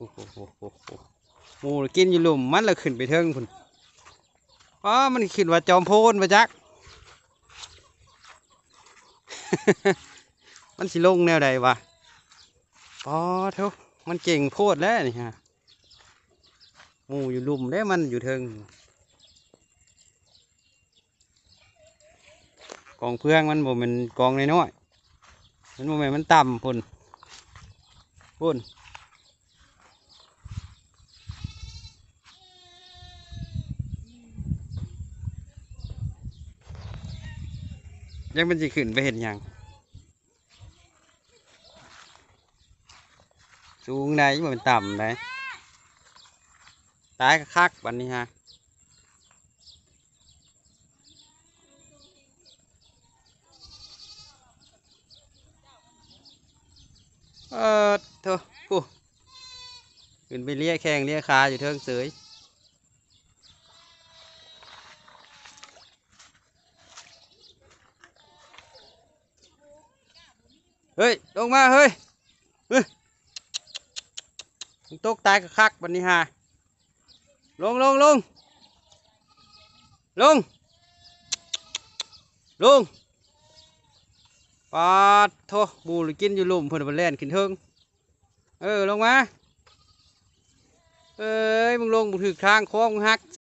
ໂອ້ໂຫ ໂອ້ໂຫ ໂອ້ໂຫ ໝູ່ກິນຢູ່ລຸ່ມ ມັນລະຂຶ້ນໄປເທິງພຸ້ນ. ອໍ ມັນຄິດວ່າຈອມໂພນບໍ່ຈັກ ມັນຊິລົງແນວໃດວະ? ອໍໂທ້ ມັນເກັ່ງໂພດແລ້ວນີ້ຮະ. ໝູ່ຢູ່ລຸ່ມເດ້ ມັນຢູ່ເທິງ. ກອງເຟືອງມັນບໍ່ແມ່ນກອງນ້ອຍໆ ມັນບໍ່ແມ່ນ ມັນຕ່ຳພຸ້ນ ພຸ້ນ. ຈັກມັນຊິຂຶ້ນໄປເຮັດຫຍັງ? ສູງໃດ໋ ບໍ່ແມ່ນຕ່ຳໃດ໋. ຕາຍຄັກໆ ບັດນີ້ຮະ. ເອີ ໂທ້ ຜູ້ ຂຶ້ນໄປເລຍແຂ້ງເລຍຂາຢູ່ເທິງເສີຍ. ເຮີ້ຍ ລົງມາເຮີ້ຍ ເຮີ້ຍ ມຶງຕົກຕາຍຄັກໆ ບັດນີ້ຫາ. ລົງ ລົງ ລົງ ລົງ ລົງ. ປາດໂທ້ ໝູ່ລະກິນຢູ່ລຸ່ມ ເພິ່ນລະແລ່ນຂຶ້ນເທິງ. ເອີ ລົງມາ. ເອີຍ ມຶງລົງບໍ່ຖືກທາງ ຄໍມຶງຫັກ.